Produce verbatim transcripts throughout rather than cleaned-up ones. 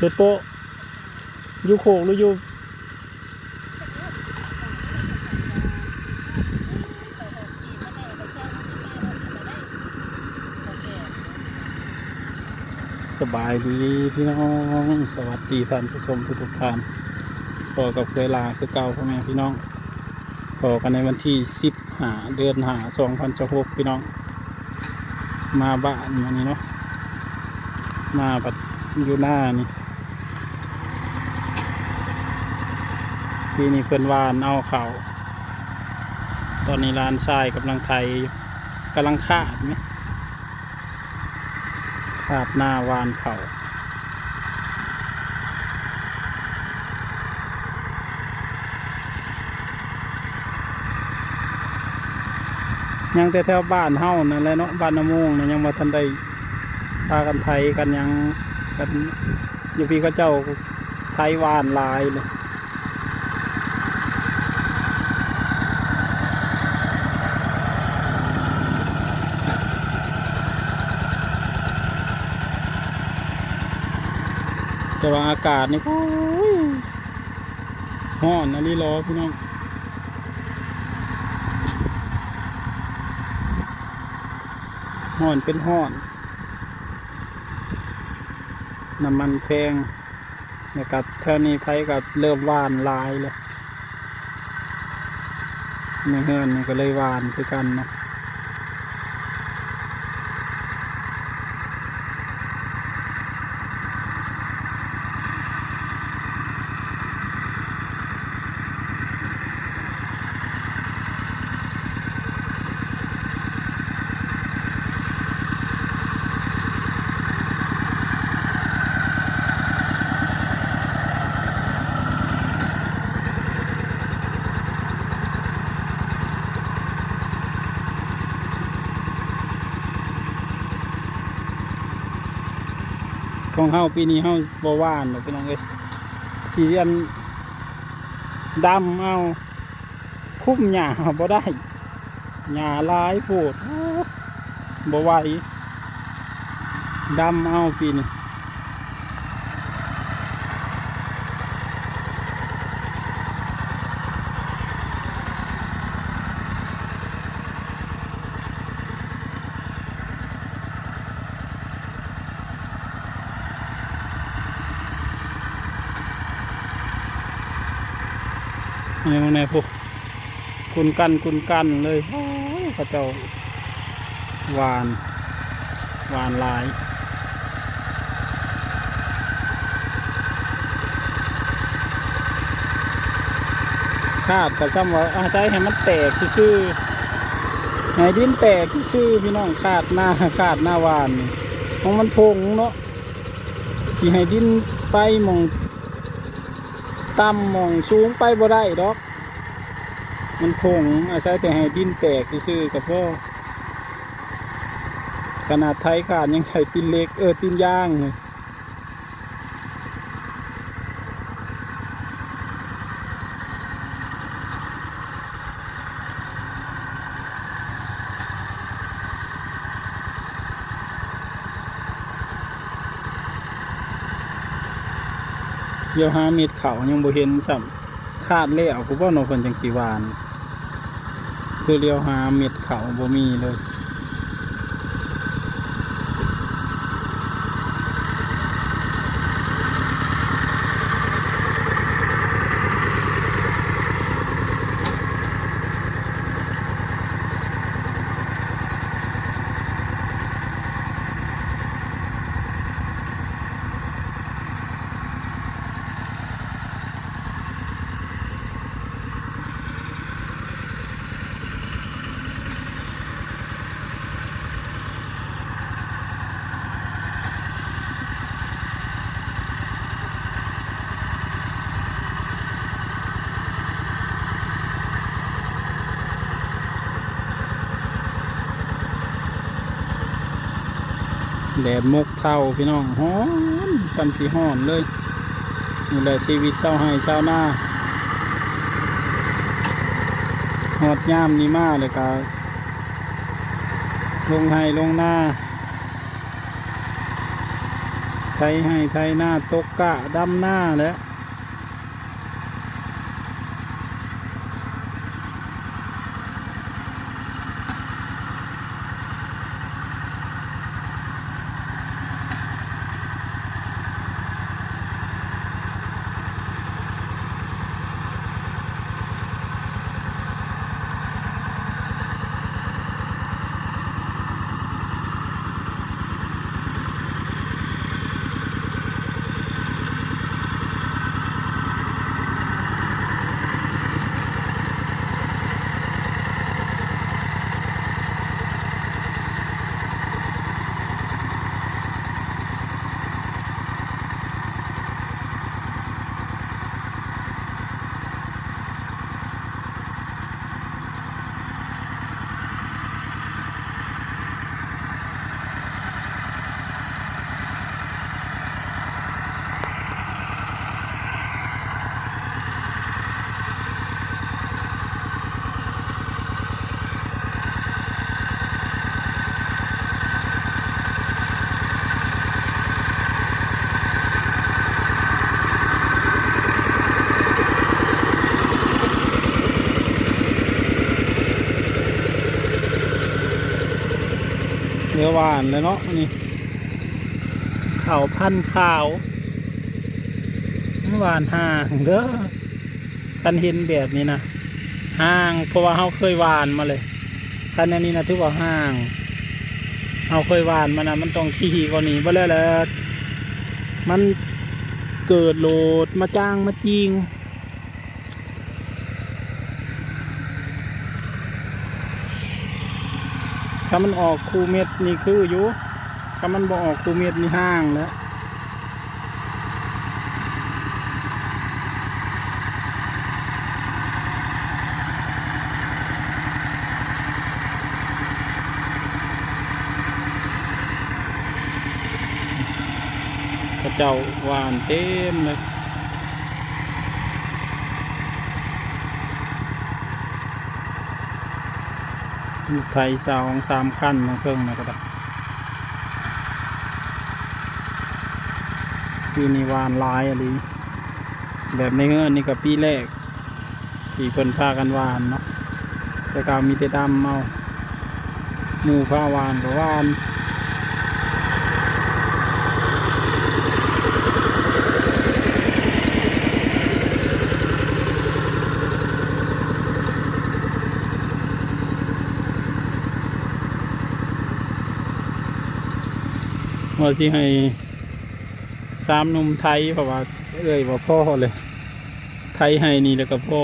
รถโปะ อยู่โคกหรืออยู่ สบายดีพี่น้อง สวัสดีท่านผู้ชมทุกๆท่าน พอกับเวลาคือเก่าพ่อแม่พี่น้อง พอกันในวันที่สิบห้า เดือนห้า สองพันยี่สิบหก พี่น้อง มาบ้านมื้อนี้เนาะ มาบัดอยู่หน้านี่ ปีนี้เพิ่นหว่านเอาข้าว ตอนนี้หลานชายกำลังไถอยู่ กำลังคาดนี่ คาดหน้าหว่านข้าว ยังแต่แถวบ้านเฮานั่นแหละเนาะ บ้านนาโมงนะ ยังบ่ทันได้พากันไถกันหยังกัน อยู่พี้เขาเจ้าไถหว่านหลายเลย แต่ว่าอากาศนี่ โอ้ย ฮ้อนอีหลีหรอพี่น้อง ฮ้อนเป็นฮ้อน น้ำมันแพง แล้วก็แถวนี้ไผก็เริ่มหว่านหลายเลย ในเฮือนนี่ก็เลยหว่านคือกันเนาะ ของเฮาปีนี้เฮาบ่หว่านดอกพี่น้องเอ้ย สิอันดำเอา คุมหญ้าบ่ได้ หญ้าหลายโพด โอ้ บ่ไหว ดำเอาปีนี้ อันนี้มันแน่พุ กุนกันกุนกันเลย โอ้ย เขาเจ้าหว่าน หว่านหลาย คาดก็ซ้ำว่าอาศัยให้มันแตกซื่อๆ ให้ดินแตกซื่อๆ พี่น้อง คาดหน้า คาดหน้าหว่านนี่ ของมันพงเนาะ สิให้ดินไปหม่องต่ำหม่องสูงไปบ่ได้ดอก มันพง อาศัยแต่ให้ดินแตกซื่อๆ ก็พอ ขนาดไถคาดยังใช้ตีนเหล็ก เออ ตีนยางเลย เดี๋ยวหาเม็ดข้าวยังบ่เห็นซ้ำ คาดแล้วกูบ่เนาะ เพิ่นจังสิหว่าน คือเลียวหาเม็ดข้าวบ่มีเลย แดดมกเท่าพี่น้อง ฮ้อน ส่ำสิฮ้อนเลย นี่แหละชีวิตชาวไร่ชาวนา ฮอดยามนี้มาเลยก็ ลงไร่ลงนา ไถไฮ่ไถนา ตกก๊า ดำนาแหละ เดี๋ยวหว่านแล้วเนาะนี่ ข้าวพันธุ์ขาว หว่านห่างเด้อ คันเห็นแบบนี้นะ ห่าง เพราะว่าเฮาเคยหว่านมาเลย คันอันนี้นะถือว่าห่าง เฮาเคยหว่านมานะ มันต้องถี่กว่านี้ บ่แล้วแหละ มันเกิดโหลดมาจ้างมาจริง ถ้ามันออกคู่เม็ดนี่คืออยู่ ถ้ามันบ่ออกคู่เม็ดนี่ห่างแล้ว เขาเจ้าหว่านเต็มเลย ไถสองสามคันทางเทิงนะก็ได้ ปีนี้หว่านหลายอะลี แบบในเฮือนนี่ก็ปีแรก ที่เพิ่นพากันหว่านเนาะ แต่เก่ามีแต่ดำเอา หมู่พาหว่านก็หว่าน ว่าสิให้สามหนุ่มไถ เพราะว่าเอื้อยว่าพอเลย ไถไฮ่นี่แล้วก็พอ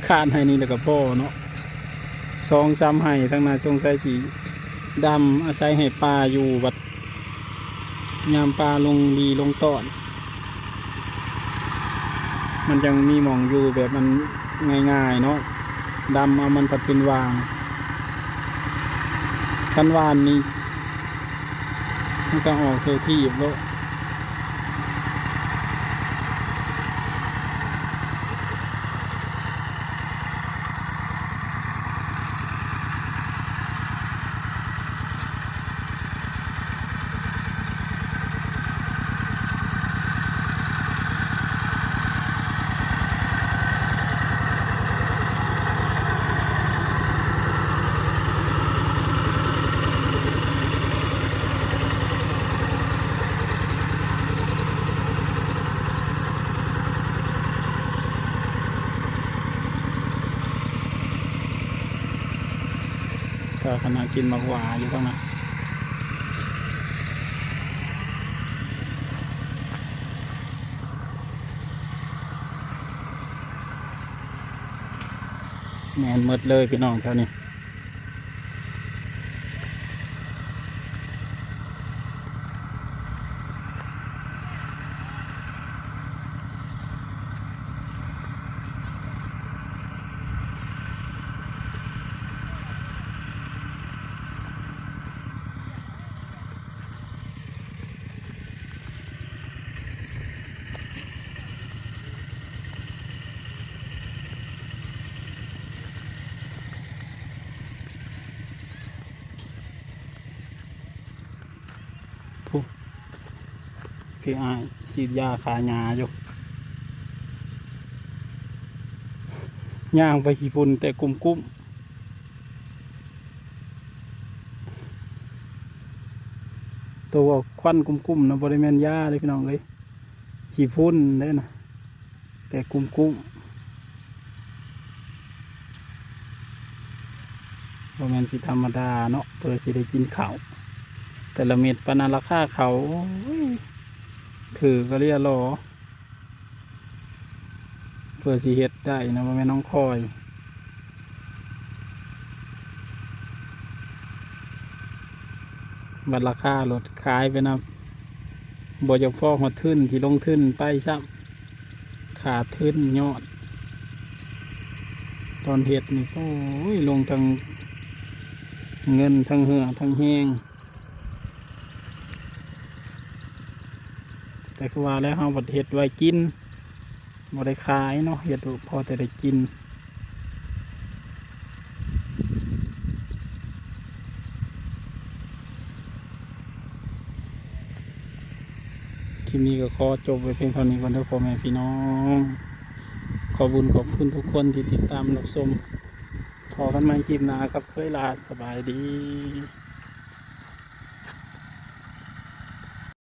คาดไฮ่นี่แล้วก็พอเนาะ สองสามไฮ่ทางหน้าสงสัยสิดำ อาศัยให้ปลาอยู่บัด ยามปลาลงหลีลงตอน มันจั่งมีหม่องอยู่แบบมันง่ายๆเนาะ ดำเอามันผัดเป็นหว่าง คันหว่านนี่ มันก็ออกเทื่อทีบโลด ก็ขนาดกินหมากหวาอยู่ตรงนั้น แม่นหมดเลยพี่น้องแถวนี้ เ คืออ้ายฉีดยาฆ่าหญ้าอยู่ ย่างไปขี้ฝุ่นแต่กุ้มกุ้ม ตัวควันกุ้มกุ้มนะ บ่ได้แม่นยาเลยพี่น้องเอ้ย ขี้ฝุ่นเด้นะ แต่กุ้มกุ้ม บ่แม่นสิธรรมดาเนาะ เพื่อสิได้กินข้าว แต่ละเม็ดปานนั้นราคาข้าว โอ้ย ถือก็เรียรอ เพื่อสิเฮ็ดได้นะ บ่แม่นน้องคอย บัดราคาลดขายไปนะ บ่อยากพอฮอดทุนที่ลงทุนไปซ้ำ ขาดทุนยอด ตอนเฮ็ดนี่ โอ้ย ลงทั้งเงิน ทั้งเหื่อ ทั้งแฮง แต่คือว่าแล้ว เฮาบัดเฮ็ดไว้กิน บ่ได้ขายเนาะ เฮ็ดพอแต่ได้กิน คลิปนี้ก็ขอจบไว้เพียงเท่านี้ก่อนเด้อพ่อแม่พี่น้อง ขอบบุญขอบคุณทุกคนที่ติดตามรับชม พอกันใหม่คลิปหน้าครับ เคยลา สบายดี